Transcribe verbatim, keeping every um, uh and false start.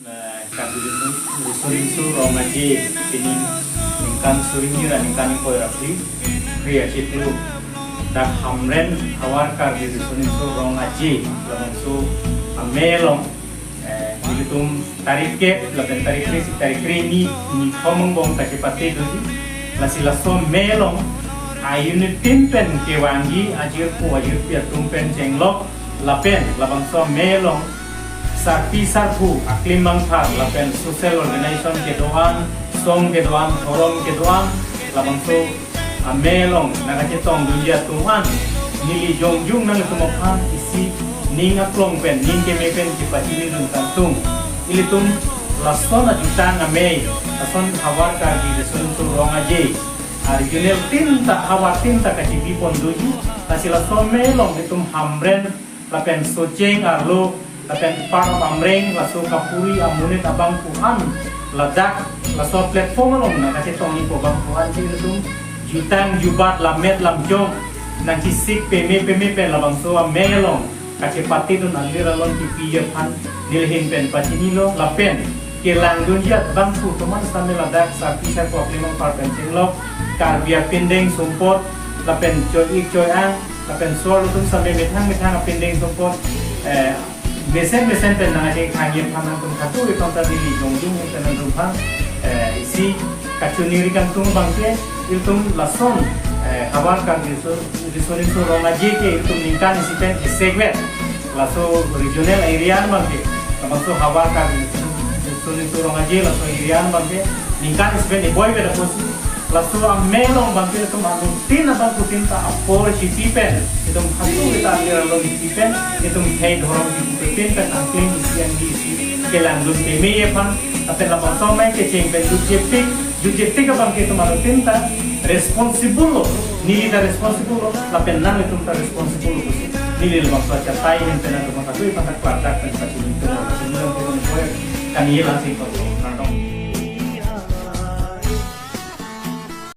Eh, Karbi Riso-, Riso Nimso Rong Aje, pini ningkan suri hini ra ningkan ingkoi ra phli, phli achiklo, dak Hamren Havar Karbi Riso Nimso Rong Aje, labangso amei along, eh, ilitum tarik kep, lapen tarik kre-isi, tarik kre-hini, nithom angbong kachepate doji, lasi laso amei along, a-unit tin pen kevangji, ajirpo, ajirpi atum pen chenglok, lapen labangso amei along, sarpi sarpo, aklim bangphar, lapen social organization kedo-an, song kedo-an, thorom kedo-an, labangso amei along nangkachetongdunji atum an, neli jongjung nanglitum aphan isi ning aklong pen, ning keme pen kepachinidun kangtung. Ilitum lason ajutang amei, lason Havar Karbi Riso Nimso Rong Aje, a-regional tin ta, havar tin ta kachepipon doji, lasi laso amei along itum Hamren, lapen Socheng arlo, lapen part of Amreng, laso kapuri amonit abangphu an, ladak, laso platform along nangkachetongji pu abangphu an si ilitum jutang jubat lammet lamchong nangkisik peme peme pen labangso amei along kachepatedun alir alon kipiji aphan neli ahin pen pachinilo, lapen kelangdunji abangphu atum an same ladak sarpi sarpo aklim bangphar pen chenglok, Karbi apindeng sumpot, lapen choi-ik choi-ang, lapen sor atum same methang methang apindeng sumpot, eh, mesen mesen pen nangkachethangji aphan nangtum khatu ipang ta neli jongjung pen nangtum aphan, eh, isi kachiningri kangtung abangke, ilitum lason, eh, Havar Karbi Riso, Riso Nimso Rong Aje ke ilitum ningkan isi pen isek vet, laso regional area abangke, labangso Havar Karbi Riso Nimso Rong Aje laso area abangke ningkan isi pen iboi vet apotsi, laso amei along abangke itum anuttin abangphutin ta apor chipi pen, itum khatu kita alir alon chipi pen, itum khei dhorom chipi pen, pen angkleng isi angdi isi kelangdun peme aphan, lapen labangso amei kecheng pen jutjepik, jutjepik abangke itum anuttin ta responsible lo, neli ta responsible lo, lapen nanglitum ta responsible lo pusi neli labangso achatai ahin pen nangtum khatu ipang ta klardak pen pachinidun, pachinidun pen ipoi kani langsing ko.